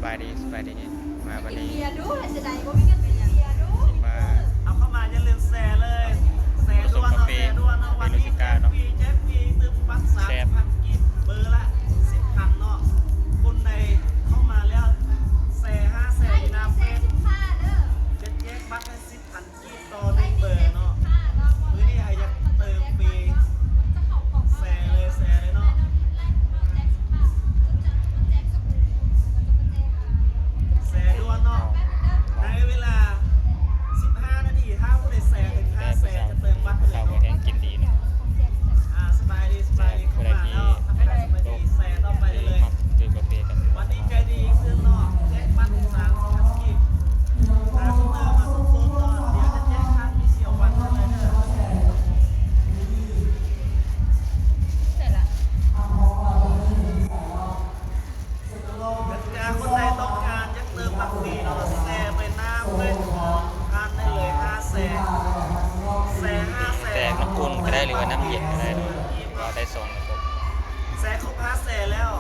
ສະບາຍດີ ສະບາຍດີ ມາບັດນີ້ ເບຍດູ ເຮັດຈັ່ງໃດບໍ່ມີເງິນຊື້ເບຍດູ ຊິມາ ເອົາເຂົ້າມາ ຢ່າລືມແຊເລີຍ ແຊດ່ວນເນາະ ແຊດ່ວນເນາະ ວັນນີ້ແຈກຟຣີ ແຈກຟຣີ ຕື່ມບັດສາມສິບພັນກີບ ເບີລະສິບພັນເນາະ ຄົນໃດເຂົ້າມາແລ້ວແຊຫ້າແສນຢູ່ໜ້າເຟສ ຈະແຈກບັດໃຫ້ສິບພັນກີບຕໍ່ໜຶ່ງເບີເນາະ ມື້ນີ້ໃຜຢາກເຕີມຟຣີ ແຊເລີຍ ແຊເລີຍເນາະ. ແຊດ່ວນເນາະ ໃນເວລາສິບຫ້ານາທີ ຖ້າຜູ້ໃດແຊເຖິງຫ້າແສນ ຈະເຕີມບັດໃຫ້ເລີຍເນາະ ແຮງກິນດີເນາະ ອ່າ ສະບາຍດີ ສະບາຍດີ ເຂົ້າມາແລ້ວ ທັກທາຍສະບາຍດີ ແຊຕໍ່ໄປເລີຍ ມັກດື່ມກາເຟກັນ ວັນນີ້ໃຈດີຂຶ້ນເນາະ ແຈກບັດສາມສິບພັນກີບ ຖ້າເຕີມມາສົດໆເນາະ ດຽວຈະແຈກທາງ ມີສຽວວັນເລີຍເດີ. ຖ້າຄົນໃດຕ້ອງການຢາກເຕີມບັກຟຣີເນາະ ແຊໄປໜ້າເຟສຂອງທ່ານໄດ້ເລີຍ ຫ້າແສນ ແຊຫ້າແສນ ແຈກນ້ຳອຸ່ນກໍໄດ້ ຫຼືວ່ານ້ຳເຢັນກໍໄດ້ ວ່າໄດ້ສອງລະບົບ ແຊຄົບຫ້າແສນແລ້ວ